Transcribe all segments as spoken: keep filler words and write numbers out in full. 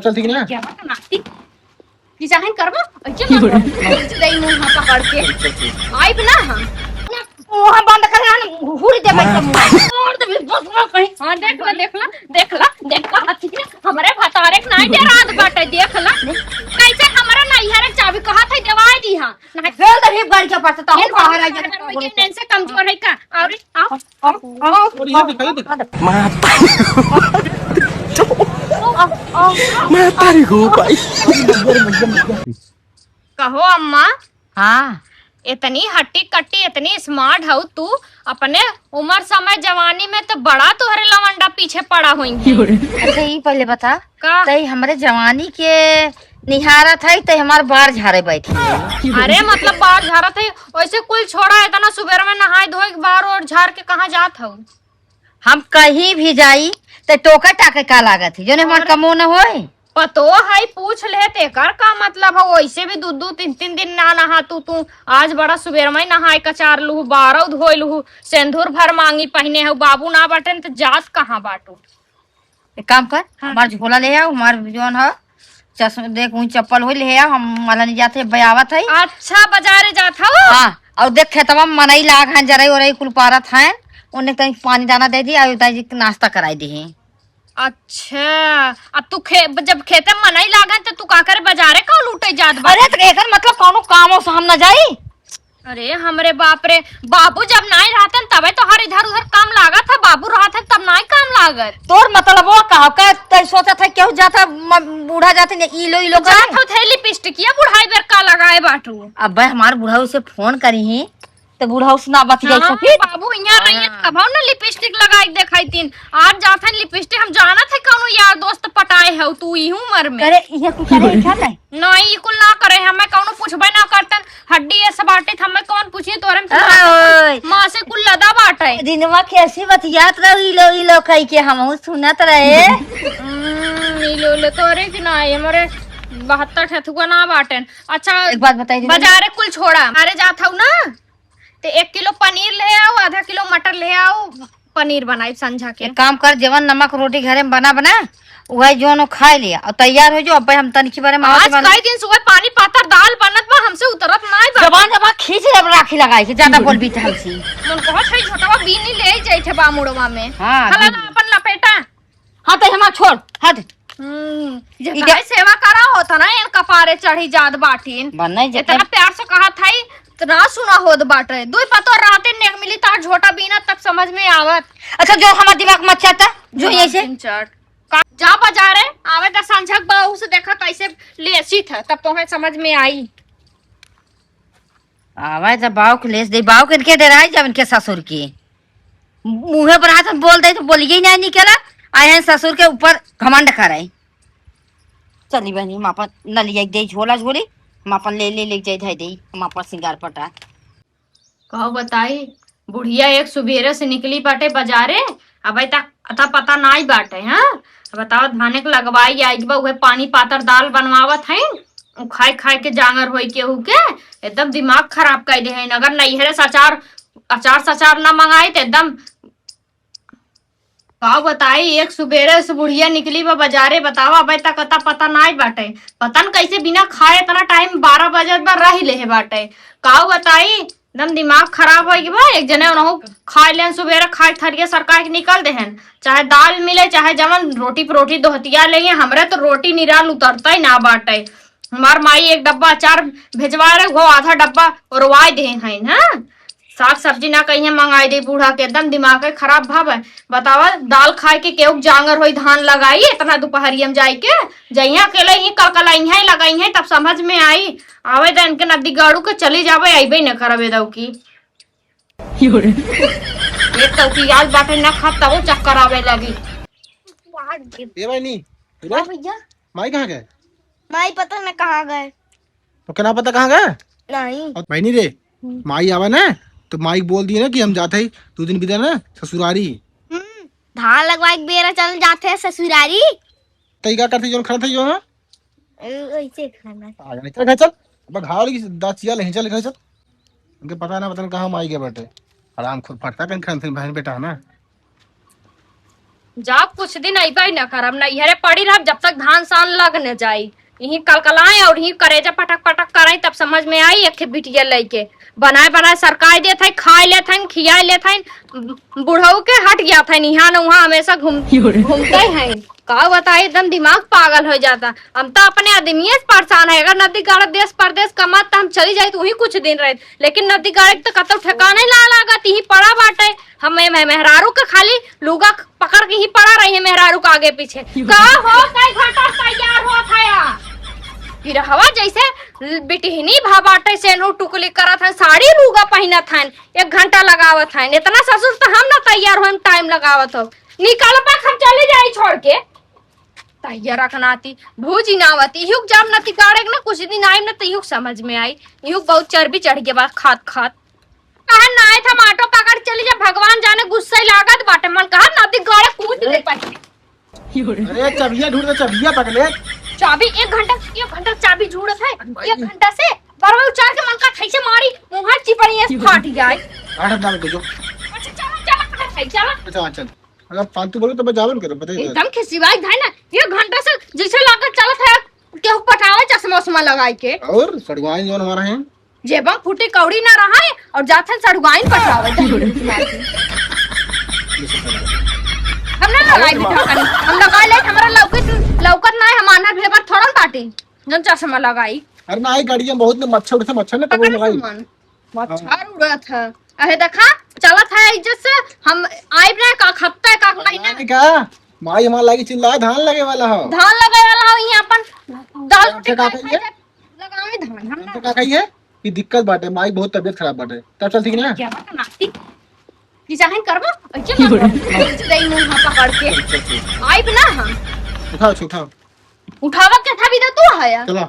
चल, ठीक ना? क्या बात है, नाती? ये चाहे करबो? ऐसे मत करो। कुछ दे मुंह पकड़ के। आइब ना हम। मुंह बंद कर ना, हुर दे भाई मुंह। छोड़ दे, बस, बस, कहीं। हाँ, देख ला, देख ला, देख ला, देख ला, ठीक है? हमरे भतारे के नाई डरात बाटे, देख ला। कैसे हमरा नैहर के चाबी कहत है, देवाई दी, हाँ। नहीं। चल, तो हिप गाड़ी के पास, तो हम बाहर आ जाते हैं। इनसे कमजोर है का? और आओ, आओ, आओ। और ये दिखाइए, दिखाइए। माता। माता रे गो भाई। कहो अम्मा। हाँ। इतनी हट्टी कट्टी, इतनी smart हऊ तू, अपने उम्र समय जवानी में तो बड़ा तोहरे लवंडा पीछे पड़ा होइंगे। अच्छा, ई पहले बता, का? तई हमरे जवानी के निहारत है, तई हमार बार झारे बैठी है। अरे, मतलब, बार झारत है, वैसे कुल छोड़ा, इतना सुबेर में नहाए धोए के बार और झार के कहाँ जात हऊ? हम कहीं भी जाई, त टोके टाके का लागत है, जोने हमार अरे। कमो न होए। पतो है, पूछ ले, तेकर का मतलब है? वैसे भी दू दू तीन तीन दिन ना नहा तू, तू आज बड़ा सुबेर में नहाए कचार लूहू, बारौ धोए लूहू, सेंधुर भर मांगी पहने हो, बाबू ना बाटेन त जात कहाँ बाटू? एक काम कर, हाँ। हमार झोला ले आओ, हमार जौन है चश्मा, देख, ऊँच चप्पल हो ले आओ, हम मला नहीं जाते, बयावत है। अच्छा, बाजारे जात हो? हाँ, और देख, खेतवा में मनई लाग हैं, जरई ओरई कुल पारत हैं, उन्हें तनी पानी दाना दे दी, और तनी नाश्ता कराई दी। अच्छा, अब तू खे-, जब खेते में मनई लागन, त तू का करे बाजारे का लूटे जात बा? अरे, त एकर मतलब कौनो काम हो से हम ना जाई? अरे, हमरे बाप रे, बाबू जब नाई रहतन, तबे तो हर इधर उधर काम लागत है, बाबू रहत है, तब नाई काम लागत। तोर मतलब वो का, का तै सोचत है, केहू जाता, म-, बूढ़ा जाते ने, ई लो, ई लो जात करे? हो थे लिपस्टिकिया बुढ़ाई बेर का लगाए बाटू? अबे, हमार बुढ़ऊ से फोन करी ही, तो बुढ़ऊ से ना बतियाई हाँ, सकी। बाबू यहाँ रहिए, हाँ। तब हम ना लिपस्टिक लगाई देखाई तीन। आज जात है लिपस्टिक, हम जानत है कौनो यार दोस्त पटाए है तू ई उम्र में। अरे, ये कुछ करे इच्छा नहीं। नहीं, ई कुल ना करे, हमें कौनो पूछबे ना करतन। हड्डी ये सब बाटे, हमें कौन पूछी तोरे में से ओए। माँ से कुल लदा बाटे। दिनवा कैसी बतियात रहो, ई लो, ई लो कही के हमहू सुनत रहे। हम्म, ई लो, ले तोरे की ना, ये मोरे बहत्तर ठेठुआ ना बाटेन। अच्छा, एक बात बताई दीदी। बाजारे कुल छोड़ा, अरे जात हऊ ना, ते एक किलो पनीर ले आओ, आधा किलो मटर ले आओ, पनीर बनाई संझा के। एक काम कर, जेवन नमक रोटी घरे में बना बना, वही जोन खाए लिया और तैयार हो जो। अब हम तनिकी बारे में आज आवत बानी। कई दिन सुबह पानी पातर दाल बनत बा, हमसे उतरत नाई बा। जबान जबान खींच ले, अब राखी लगाई के, ज्यादा बोलबी त हमसे। मन कहत है झोटवा बीनी ले जाई थे बामुड़वा में। हाँ, हला बीनी। ना अपन लपेटा। हाँ, तो हमार छोड़, हट। हम्म, ई जेतना का- सेवा करा होता ना, इन कपारे चढ़ी जात बाटिन। बन नहीं जेतना इतना प्यार से कहा था, इतना सुना होत बाटे। दुई पतो राते नेक मिली, तार झोटा बीना तब समझ में आवत। अच्छा, जो हमार दिमाग मत चलता, जो दिमाग ऐसे। दिन चढ़। का-, जा बाजारे, आवे त संझक बहू से देखा कैसे लेसी था, तब तोहे समझ में आई। आवे त बाऊ के लेस दे, बाऊ के इनके डराई जब इनके ससुर की। मुँहे पर हाथ बोल दे तो बोलिए ही नहीं निकला। आए हैं ससुर के ऊपर घमंड करे। चली बहनी, हम अपन न लिया दे झोला झोली, हम अपन ले ले ले जाए धै दे, हम अपन सिंगार पटा। कहो बताई, बुढ़िया एक सुबेरे से निकली बाटे बाजारे, अबे तक अता पता नाई बाटे, हाँ? अब बताओ, धाने के लगवाई आई बा, उहे पानी पातर दाल बनवावत है, उ खाए खाए के जांगर होई केहू के, एकदम दिमाग खराब कर दे हैं। अगर नैहरे से अचार, अचार सचार ना मंगाई तो एकदम का बताई, एक सुबेरे से बुढ़िया निकली बा बाजारे, बतावा, अबे तक अता पता नाई बाटे। पता न कैसे बिना खाए इतना टाइम, बारह बजे बा, रही लेहे बाटे। का बताई, एकदम दिमाग खराब हो गई बा। एक जने उनहु खाए लेन, सुबेरे खाए थरिया सरकाए के निकल देहन, चाहे दाल मिले, चाहे जवन रोटी पे रोटी दोहतिया लेइए। हमरे तो रोटी निराल उतरता ही ना बाटे। हमार माई एक डब्बा अचार भेजवा रहे, वो आधा डब्बा ओरवाए दे हैं, हाँ? साग सब्जी ना कहीं मंगाई दे बूढ़ा के, एकदम दिमाग के खराब भाव है। बतावा, दाल खाए के केहू जांगर होई, धान लगाई इतना दोपहरिया में जाई के, जइया अकेले ही कलकलाइहे, लगाइहे, तब समझ में आई। आवे दे इनके नदी गाड़ू के, चली जावे, अइबे न करबे दऊ की। एक तो की आज बाटे ना खा, तब चक्कर आवे लगी। ए भाई नी, हाँ भैया। माई कहाँ गए? माई पता न कहाँ गए। तो क्या ना पता कहाँ गए? नहीं। और बहनी रे, हम्म। माई आवे ना, तो माई बोल दिए ना कि हम जाते ही दो दिन बीते ना ससुरारी। हम्म, धान लगवाए के बेरा चल जाते हैं ससुरारी। तई का करते जो खाना था जो, हाँ? ऐसे खाना। आ गए, चल घर चल। अब घाव लगी, दाचिया ले, चल घर चल। उनके पता ना, पता ना कहाँ माई गए बैठे। आराम खुद फटता कहीं खान बहन बेटा ना। जब कुछ दिन अइबे न करब, नैहरे पड़ी रहब, जब तक धान सान लग न जाई। यहीं कलकलाए और यहीं करेजा पटक पटक कराई, तब समझ में आई। एक ठे बिटिया लइके बनाए बनाए सरकाई देत है, खाए लेत है, खियाए लेत है। बुढ़ऊ के हट जात है, इहाँ न उहाँ हमेशा घूम घूमते हैं। का बताई, एकदम दिमाग पागल हो जाता। हम तो अपने आदमी से परेशान है। अगर नदी गाड़ देश परदेश कमात, तो हम चली जाई, तो वहीं कुछ दिन रहे। लेकिन नदी गाड़े के तो कतौ ठिकाना ही ना लागत, यहीं पड़ा बाटे। हम, मैं, मैं मेहरारू के खाली लुगा पकड़ के ही पड़ा रही है, मेहरारू के आगे पीछे। का हो, कई घंटा से तैयार होत हया? बिरहवा जैसे बिटिहनी भा बाटे, सेनू टुकली करत है, साड़ी लुगा पहिनत है, एक घंटा लगावत है। इतना ससुर तो हम ना तैयार हो, हम टाइम लगावत हो। निकल पा, हम चले जाई छोड़ के। तैयार रखनाती भूजी ना आवती, इहुक जाम नती काढ़े के ना, कुछ दिन आइम ना, तो इहुक समझ में आई। इहुक बहुत चर्बी चढ़ गया बा खात खात। कहा ना आए था, ऑटो पकड़ चली जा, भगवान जाने गुस्सा ही लागत बाटे। मन कहा नदी गाड़े कूद दे पाई। अरे चबिया ढूंढ दे, चबिया पकड़े। चाबी एक घंटा, एक घंटा चाबी ढूंढत है, एक घंटा से बरवा उचार के मन का थैसे मारी, मुंह चिपड़ी है, फाट जाए। अरे ना बेटो। अच्छा चला, चला, चला, चला। अच्छा चल। अगर फालतू बोलो तो मैं जावन करो, बताइए। एकदम खिसिवाई भाई ना, एक घंटा से जैसे लागत चलत है, केहू पटावे चश्मा उश्मा लगाई के। और सड़ुआइन जौन हमारा है। जेबम फूटी कौड़ी ना रहा है और जाथन सड़ुआइन पटावे। हम ना लगाई बिठा कनी, हम लगाई ले, हमरा लौकत, लौकत ना है, हम आन्हर भेबर थोड़न बाटी, जौन चश्मा लगाई। अरे ना, आई गाड़ियाँ बहुत ने मच्छर उड़े थे, मच्छर ने तब पकड़ लगाई। सुमन। मच्छर उड़त है। अरे देखा, चलत है इज्जत से। हम आइब ना, का हफ्ता है, का महीना। अरे का? माई हमार लागी चिल्लाए, धान लगे वाला हो। धान लगे वाला हो, यहाँ अपन दाल अच्छा, रोटी का खाए कहिए? खाए, लगावे धान, हम हमसे ना का कहिए कि दिक्कत बाटे, माई बहुत तबीयत खराब बाटे। तब चल ठीक ना? क्या बात है, नाती? कि चाहे करबो, ऐसे ना करबो। ऐसे दई मुंह पकड़ के। अच्छा, ठीक। आइब ना हम। उठाओ, अच्छा, उठाओ। उठावा के था भी तो तू है यार। चला,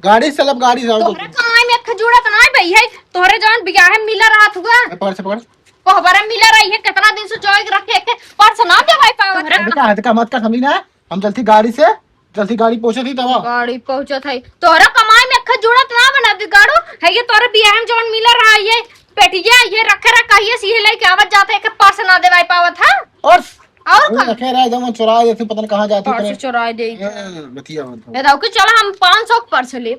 गाड़ी से लब, गाड़ी से आओ। तोहरे कमाई में एक जुड़त ना है भाई, है तोहरे जौन बियाहे में मिला रहत हुआ। ए, पकड़ से पकड़। कोहबरा में मिला रही है, कितना दिन से जोग रखे के पर्स ना दे भाई पावत तोहरे है। बेटा, हद का मत कर, समझी ना, हम चलती गाड़ी से, चलती गाड़ी पहुंचे थी तब। गाड़ी पहुंचत है, तोहरा कमाई में एक जुड़त ना बना बिगाड़ो, है ये तोहरे बियाहे में जौन मिला रहा है, पेटिया ये रखे रहा, कहिए से ये लेके आवत जात है, एक पर्स ना दे भाई पावत है। और और का? रखे रहे, जब चुरा देते, पता नहीं कहाँ जाते पर्स थे। चुराए दे। हाँ, बतिया मत हो। ये दाऊ के चला हम पाँच सौ के पर्स ले।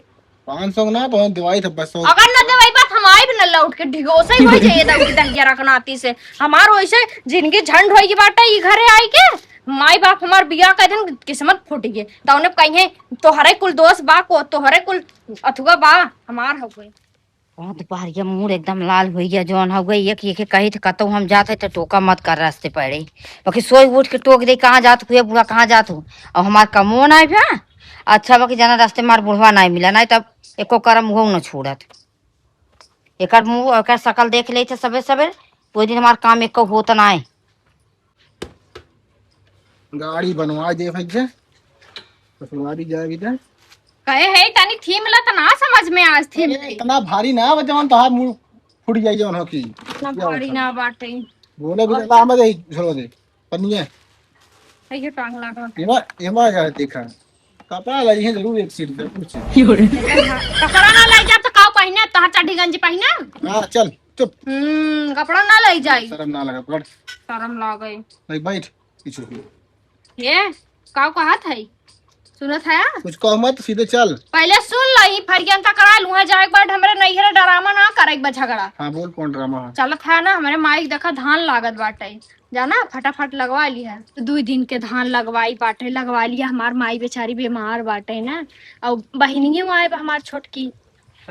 पाँच सौ ना, बहुत दिवाई था, बस सौ। अगर ना दिवाई बात हम आइब ना लौट के, ढिगोसा ही हो जाइए दाऊ की दहिया रखनाती से। हमार वैसे जिंदगी झंड होई की बाटे, ई घरे आई के माई बाप हमार बियाह का दिन किस्मत फूट गए। तौने कहीं तोहरे कुल दोस्त बा को, तोहरे कुल अथुआ बा, हमार हो गए। कौन दुपहरिया मूड़ एकदम लाल होइ गया, जौन हो गई एक, एक कही थे, "कतौ हम जात है तो टोका मत कर रस्ते पड़े।" बाकी सोई उठ के टोक दे, "कहाँ जात हुए बुआ, कहाँ जात हो?" और हमार कमो ना भा। अच्छा बाकी जाना रस्ते मार बुढ़वा ना मिला, नहीं तब एको करम उहो न छोड़त। एकर मुंह, एकर शकल देख लेते सबे सबे, कोई दिन हमार काम एको होत ना है। गाड़ी बनवा दे भैया, ससुरारी जाएगी तो। कहे है तनी थीम ला त ना समझ में आज थीम अरे, ले। इतना भारी ना हो जवन तोहार मुंह फूट जाई जवन हो की। इतना क्या भारी होता? ना बाटे। बोले भी और ना मत यही छोड़ दे। पन्निया। है ये टांग लगा। एमा, एमा का है देखा। कपड़ा लाई है जरूर एक सीट पे कुछ। कपड़ा ना लाई जा तो काऊ पहिने, तोहार चड्ढी गंजी पहिने। हाँ, चल, चुप। हम्म, कपड़ा ना लाई जाई। शर्म ना लगा, पकड़। शर्म लागे। नहीं, बैठ, पीछे। ये, काऊ कहत है? सुनत है? कुछ कह मत, सीधे चल। पहले सुन लो, ई फरियन तक करा लूँ है, जाए के बाद हमरे नैहरे ड्रामा ना करे के बा झगड़ा। हाँ, बोल, कौन ड्रामा है? चलत है ना, हमरे माई के देखा धान लागत बाटे, जाना, फटाफट लगवा ली है। तो दुई दिन के धान लगवाई बाटे, लगवा लिया। हमार माई बेचारी बीमार बाटे ना, और बहिनियो आए बा हमार छोटकी।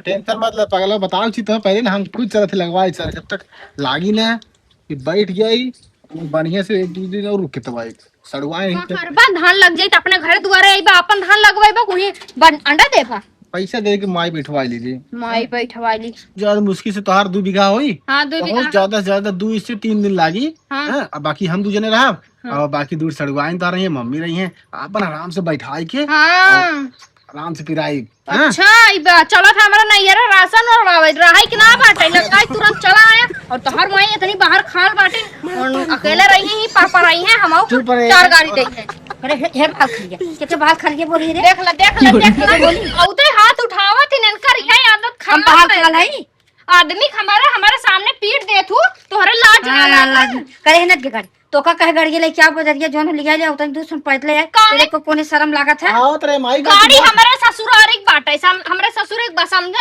टेंशन मत ले पगला, बताओ छी तो पहले ना, हम खुद चलत लगवाई सर, जब तक लागी ना कि बैठ जाई, बढ़िया से एक दो दिन और रुक के तब आई। सड़ुआए नहीं हाँ, तो करबा, धान लग जाई तो अपने घर दुआरे आईबा, अपन धान लगवाईबा, कोई बन-, अंडा देबा। पैसा दे के माई बैठवा लीजिए। माई बैठवा ली। ज्यादा मुश्किल से तोहार दू बीघा होई, हाँ, दू तो बीघा। ज्यादा से ज्यादा दू से तीन दिन लागी। हाँ। हाँ, अब बाकी हम दू जने रहब, हाँ। और बाकी दूर सड़ुआइन तो रही है, मम्मी रही है, अपन आराम से बैठाई के हाँ। और आराम से पिराई। हाँ। अच्छा, ई बा, चलत हमरा नैहरा राशन ओरवावे, रहाई के ना बाटे, लगाई तुरंत चला आया, और तोहर माई इतनी बाहर खाल बाटे, और अकेले रही हैं, पापा रही हैं, हम चुप रहे। चार गाड़ी दे हैं। अरे, हे, हे, बाल खा लिया। के, के बाल खा लिया, बोली रे। देख ले, देख ले, देख ले। बोली। औते हाथ उठावत ही, इनकर यह आदत हम खराब बाहर है। खाल है। आदमी हमारा, हमारे सामने पीट देत हूँ, तोहरे लाज ना हाँ, लागत? लाज। करे है ना के गाड़ी। तो का कहे गाड़ी लेके आओ बजरिया, जौन लिया ले, उतन दू सुन पैदल आए। काहे? तेरे को कोने शर्म लागत है? आवत रे माई, गाड़ी गाड़ी हमारे ससुरारी के बाटे, सम-, हमारे ससुर एक बस समझ।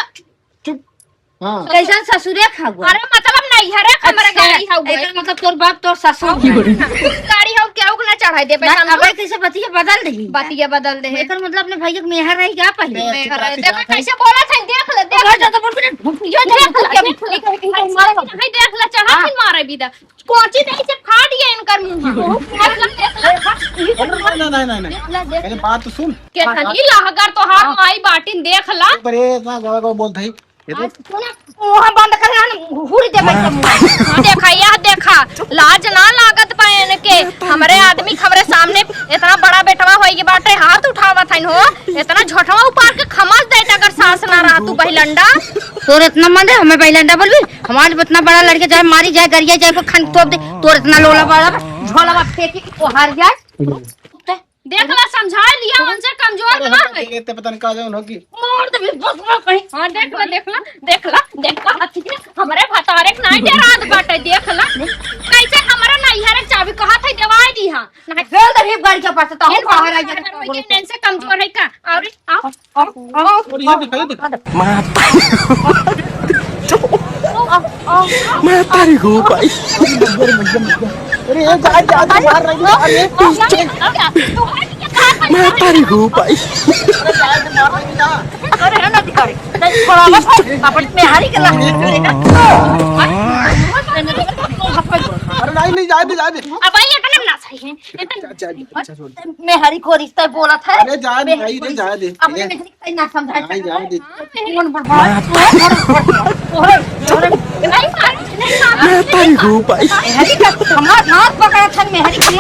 चुप। हाँ। कैसन ससुरे खाऊ? अरे मतलब नैहरे के हमारे अच्छा, गाड़ी हउए। एकर मतलब तोर बाप तोर ससुर हउए। गाड़ी हउ केहू के ना चढ़ाई देबे ना, सामने। अबे कैसे बतिया बदल देही? बतिया बदल दे है। एकर मतलब अपने भैया के मेहर रही का पहले? ए, मेहर चुप रह, रह, देखा चुप रह। कैसे बोलत है, देख ले, देख ले। तो बोल जा, तो बोल, बोल, बोल, ये देख ले, देख ले, देख ले, चढ़ा हाँ। के मारे बिदा। कोची दे से फाड़ ये इनकर मुंह। अरे, नहीं, नहीं, नहीं, नहीं। देख ले, देख अरे, ले। बात तो सुन। के धनी लहगर तो हाथ हाँ। माई बाटिन देख ला। अरे, इतना ज्यादा को बोलत है। ये तो आज सुना, मुंह बंद कर, ना हुर दे भाई के मुंह। हाँ, देखा, यह देखा, लाज ना लागत बा इनके। हमरे आदमी, हमरे सामने इतना बड़ा बेटवा होई के बाटे, हाथ उठावत हइन हो, इतना झोटवा उपार के खमस देत अगर सास ना रहा तू बहिलंडा। तोर इतना मन है, हमें बहिलंडा बोलबी? हमारे इतना बड़ा लड़के चाहे मारी जाए, गरिया जाए, को खन तोप दे, तोर इतना लोला बड़ा बा, झोला बा फेंकी, वो हार जाए। देख ला, समझा लिया, उनसे कमजोर अरे ना हटा, है। ये तो पता नहीं कहाँ जाऊँ होगी। मार दे, बस, बस, कहीं। हाँ, देख ला, देख ला, देख ला, देख ला, हथी के हमरे भतारे के नाई डरात बाटे, देख ला। कैसे हमरा नैहर के चाबी कहा था, देवाई दी हाँ। ना, भेल दे भी गाड़ी के पास, तो हम बाहर आ जाते। इनसे कमजोर है का? और, आओ। और ये दिखाइए, दिखाइए। माता। माता रे गो भाई। अरे, ये जा, जा, जा, मार रही है, अरे। माता रे गो भाई। अरे, है ना, दिखा रही। नहीं, थोड़ा बस, अपन मेहरी के ला। अरे, नहीं, नहीं, जाए दे, जाए दे। अब भाई, इतना ना सही है। जा, जा, जा, जा, छोड़। मेहरी को रिश्ता बोलत है। अरे, जाए दे, मेहरी भाई, को इधर जाए दे। अपने मेहरी ना समझाए। नहीं, जाए दे। कौन बर्बाद? तोहरे, तोहरे, तोहरे, नहीं मार, नहीं मार। मैं तारी हो भाई। मेहरी का हमार हाथ पकड़ा था, मेहरी के।